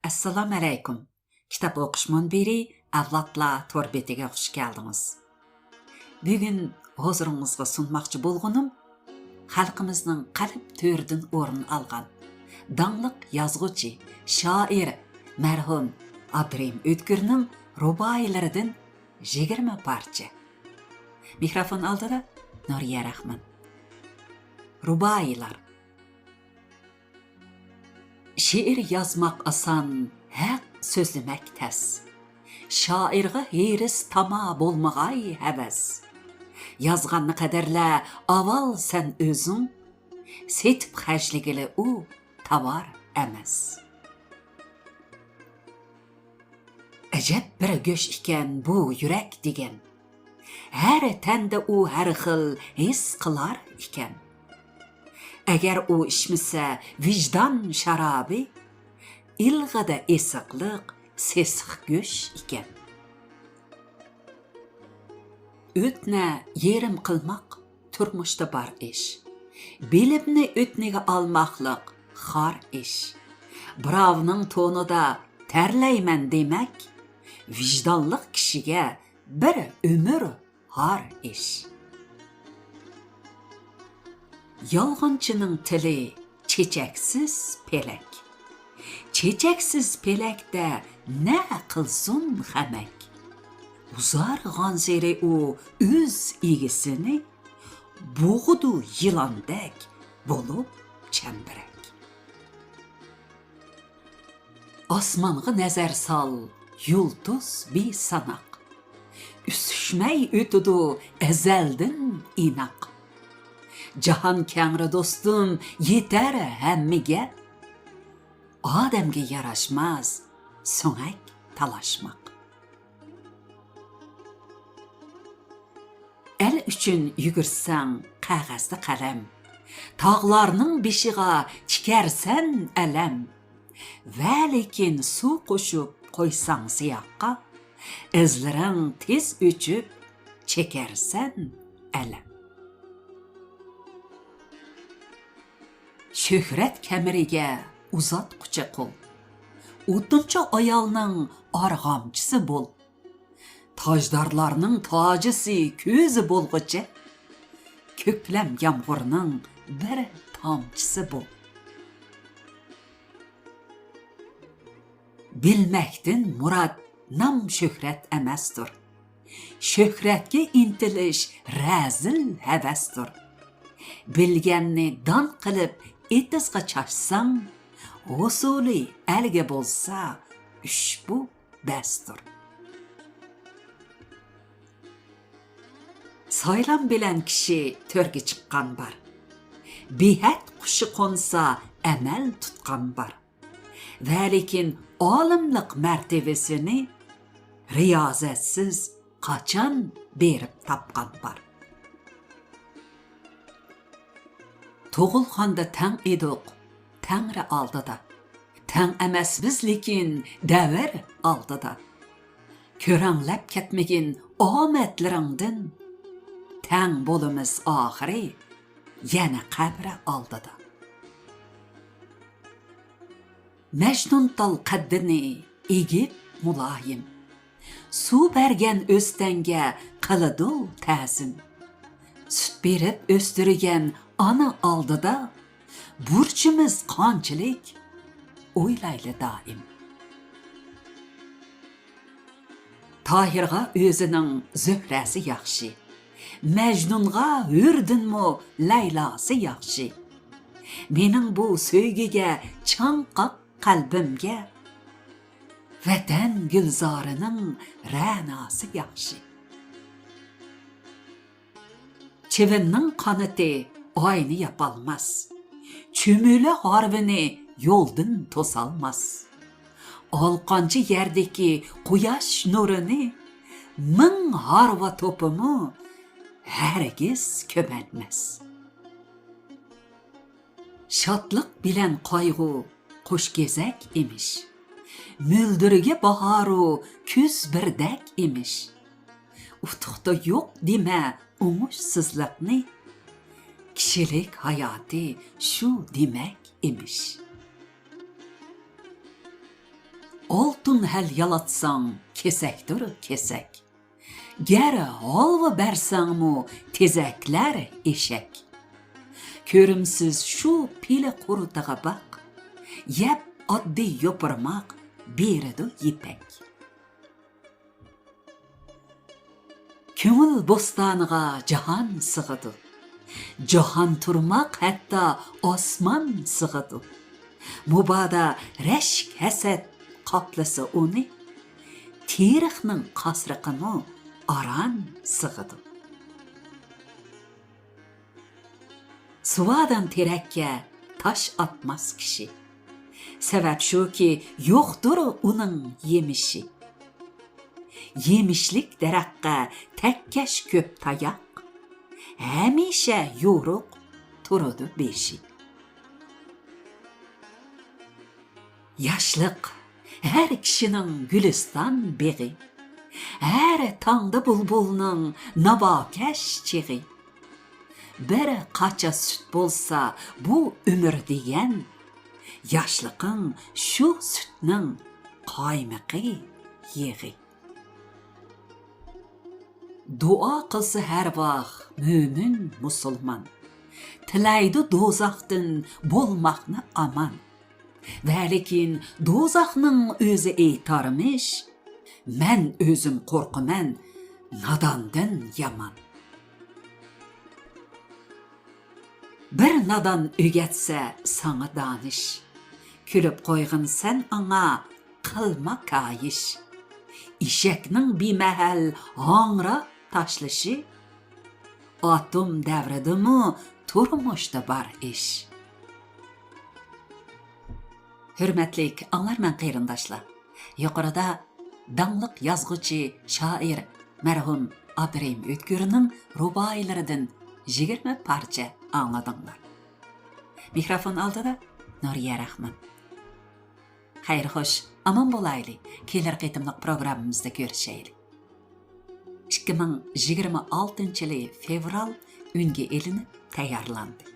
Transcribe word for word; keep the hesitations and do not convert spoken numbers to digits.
ئەسسالامۇئەلەيكۇم. كىتاب ئوقۇش مۇنبىرى ئەۋلادلار تور بېتىگە خۇش كەلدىڭىز. بۈگۈن ھۇزۇرىڭىزغا سۇنماقچى بولغىنىم خەلقىمىزنىڭ قەلب تۆرىدىن ئورۇن ئالغان داڭلىق يازغۇچى، شائىر، مەرھۇم ئابدۇرېھىم ئۆتكۈرنىڭ رۇبائىيلىرىدىن يىگىرمە پارچە. مىكروفون ئالدىدا نۇرىيە رەھمان. رۇبائىيلار. شېئىر يازماق ئاسان، ھەق سۆزلىمەك تەس. شائىرغا ھېرىس تاما بولمىغاي ھەۋەس. يازغاننى قەدىرلە ئاۋۋال سەن ئۆزۈڭ، سېتىپ خەجلىگىلى ئۇ تاۋار ئەمەس. ئەجەب بىر گۆش ئىكەن بۇ يۈرەك دېگەن. ھەر تەندە ئۇ ھەر خىل ھېس قىلار ئىكەن. ئەگەر ئۇ ئىچمىسە ۋىجدان شارابى، ئىلغىدە ئېسىقلىق سېسىق گۆش ئىكەن. ئۆتنە يېرىم قىلماق تۇرمۇشتا بار ئىش. بىلىمنى ئۆتنىگە ئالماقلىق خار ئىش. بىراۋنىڭ تونىدا تەرلەيمەن دېمەك، ۋىجدانلىق كىشىگە بىر ئۆمۈر ھار ئىش. يالغانچىنىڭ تىلى چېچەكسىز پېلەك. چېچەكسىز پېلەكتە نە قىلسۇن خەمەك؟ ئۇزارغانسېرى ئۇ ئۆز ئىگىسىنى بوغىدۇ يىلاندەك بولۇپ چەمبىرەك. ئاسمانغا نەزەر سال، يۇلتۇز بىساناق. ئۈسۈشمەي ئۆتىدۇ ئەزەلدىن ئىناق. جاھان كەڭرى دوستۇم، يېتەر ھەممىگە. ئادەمگە ياراشماس سۆڭەك تالاشماق. ئەل ئۈچۈن يۈگۈرتسەڭ قەغەزدە قەلەم، تاغلارنىڭ بېشىغا تىكەرسەن ئەلەم. ۋەلىكىن سۇ قوشۇپ قويساڭ سىياققا، ئىزلىرىڭ تېز ئۆچۈپ چېكەرسەن ئەلەم. شۆھرەت كەمىرىگە ئۇزاتقۇچە قول، ئوتۇنچى ئايالنىڭ ئارغامچىسى بول. تاجدارلارنىڭ تاجىسى كۆزى بولغۇچە، كۆكلەم يامغۇرنىڭ بىر تامچىسى بول. بىلمەكتىن مۇراد نام شۆھرەت ئەمەستۇر. شۆھرەتكە ئىنتىلىش رەزىل ھەۋەستۇر. بىلگەننى دان قىلىپ ئېتىزغا چاچساڭ، ھوسۇلى ئەلگە بولسا ئۈشبۇ بەستۇر. سايلام بىلەن كىشى تۆرگە چىققان بار. بىھەد قۇشى قونسا ئەمەل تۇتقان بار. ۋەلىكىن ئالىملىق مەرتىۋىسىنى رىيازەتسىز قاچان بېرىپ تاپقان بار؟ تۇغۇلغاندا تەڭ ئىدۇق تەڭرى ئالدىدا. تەڭ ئەمەسمىز لېكىن دەۋر ئالدىدا. كۆرەڭلەپ كەتمىگىن ئامەتلىرىڭدىن. تەڭ بولىمىز ئاخىرى يەنە قەبرە ئالدىدا. مەجنۇنتال قەددىنى ئېگىپ مۇلايىم، سۇ بەرگەن ئۆستەڭگە قىلىدۇ تەزىم. سۈت بېرىپ ئۆستۈرگەن ئانا ئالدىدا، بۇرچىمىز قانچىلىك، ئويلايلى دائىم. تاھىرغا ئۆزىنىڭ زۆھرەسى ياخشى، مەجنۇنغا ھۆردىنمۇ لەيلاسى ياخشى. مېنىڭ بۇ سۆيگۈگە چاڭقاق قەلبىمگە، ۋەتەن گۈلزارىنىڭ رەناسى ياخشى. چىۋىننىڭ قانىتى ئاينى ياپالماس، چۈمۈلە ھارۋىنى يولدىن توسالماس. ئالقانچى يەردىكى قۇياش نۇرىنى مىڭ ھارۋا توپىمۇ ھەرگىز كۆمەلمەس. شادلىق بىلەن قايغۇ قوش كېزەك ئىمىش. مۆلدۈرگە باھارۇ كۈز بىردەك ئىمىش. ئۇتۇقتا يوق دېمە ئوڭۇشسىزلىقنى. كىشىلىك ھاياتى شۇ دېمەك ئىمىش. ھەل يالاتساڭ، كېسەكتۇر كېسەك. گەر ھالۋا بەرسەڭمۇ، تېزەكلەر ئېشەك. كۆرۈمسىز شۇ پىلە قۇرتىغا باق. يەپ ئاددىي يوپۇرماق، بېرىدۇ يىپەك. كۆڭۈل بوستانىغا جاھان سىغىدۇ. جاھان تۇرماق ھەتتا ئاسمان سىغىدۇ. مۇبادا رەشك ھەسەت قاپلىسا ئۇنى، تېرىقنىڭ قاسرىقىمۇ ئاران سىغىدۇ. سۇۋادان تېرەككە تاش ئاتماس كىشى. سەۋەب شۇكى، يوقتۇر ئۇنىڭ يېمىشى. يېمىشلىك دەرەخكە تەككەش كۆپ تاياق، ھەمىشە يورۇق تۇرىدۇ بېشى. ياشلىق ھەر كىشىنىڭ گۈلىستان بېغى، ھەر تاڭدا بۇلبۇلنىڭ ناۋاكەش چېغى. بىر قاچا سۈت بولسا بۇ ئۆمۈر دېگەن، ياشلىقىڭ شۇ سۈتنىڭ قايمىقى، يېغى. دۇئا قىلسا ھەر ۋاق مۆمىن مۇسۇلمان، تىلەيدۇ دوزاختىن بولماقنى ئامان. ۋەلىكىن دوزاخنىڭ ئۆزى ئېيتارمىش، مەن ئۆزۈم قورقىمەن ناداندىن يامان. بىر نادان ئۆگەتسە ساڭا دانىش، كۈلۈپ قويغىن سەن ئاڭا، قىلما كايىش. ئېشەكنىڭ بىمەھەل ھاڭراپ تاشلىشى، ئاتوم دەۋرىدىمۇ تۇرمۇشتا بار ئىش. ھۆرمەتلىك ئاڭلارمەن قېرىنداشلار، يۇقىرىدا داڭلىق يازغۇچى، شائىر مەرھۇم ئابدۇرېھىم ئۆتكۈرنىڭ رۇبائىيلىرىدىن يىگىرمە پارچە ئاڭلىدىڭلار. مىكروفون ئالدىدا نۇرىيە رەھمان. خەير خوش، ئامان بولايلى، كېلەر قېتىملىق پروگراممىمىزدا كۆرۈشەيلى. ئىككى مىڭ يىگىرمە ئالتىنچى يىلى فېۋرال ئۈنگە ئېلىنىپ تەييارلاندى.